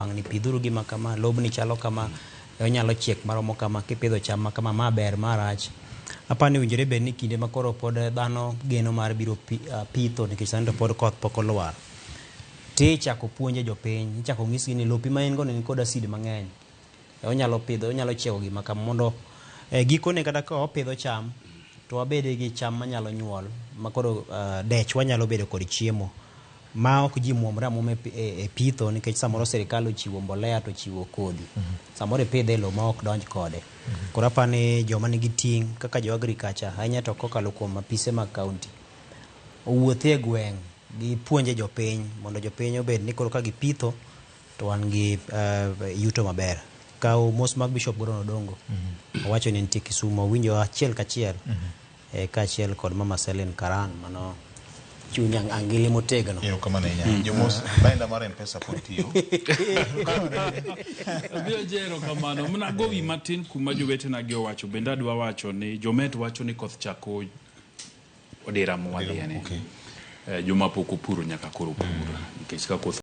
Wang'ni pidhuru gima kama, lobni chalo kama, onyalo chiek maromo kama, kipidho cham ma kama, ma ber, ma rach. Aparo ni owinjore bed ni kinde ma koro pod dhano geno mar biro pitho nikech sani to pod koth pok olwar. Tichako puonje jopiny, ichako nyisgi ni lopi ma in go ni nikod acid mang'eny. Onyalo pidho, onyalo chiego gima kama mondo gikone kata ka wapidho cham to wabede gi cham manyalo nyuol ma koro dech wanyalo bedo kod chiemo. Ma ok ji muomre amuoma e pitho nikech samoro sirikal ochiwo mbolea to ochiwo kodhi. Samoro ipidhe e lowo ma ok donj kode. Koro aparo ni joma nigi ting' kaka jo agriculture ahinya to kokalo kuom apise mag county owuothi e gweng' gipuonje jopiny mondo jopiny obed ni koro ka gipitho to wan gi yuto maber. Kaw mos mag Bishop Gordon Odongo. Owacho ni nitie Kisumu owinjo achiel kachiel kaachiel kod Mama Celine Karan mano chuny angili motegno. Erokamano ahinya. Jomos, lainda mar M-Pesa pod tiyo. Abiro erokamano. Mana gowi matin kuma jowetena gi owacho bende adwa wacho ni jomet wacho ni koth chako odira mwadhiye ni. Joma pok opuro nyaka koro pur nikech ka koth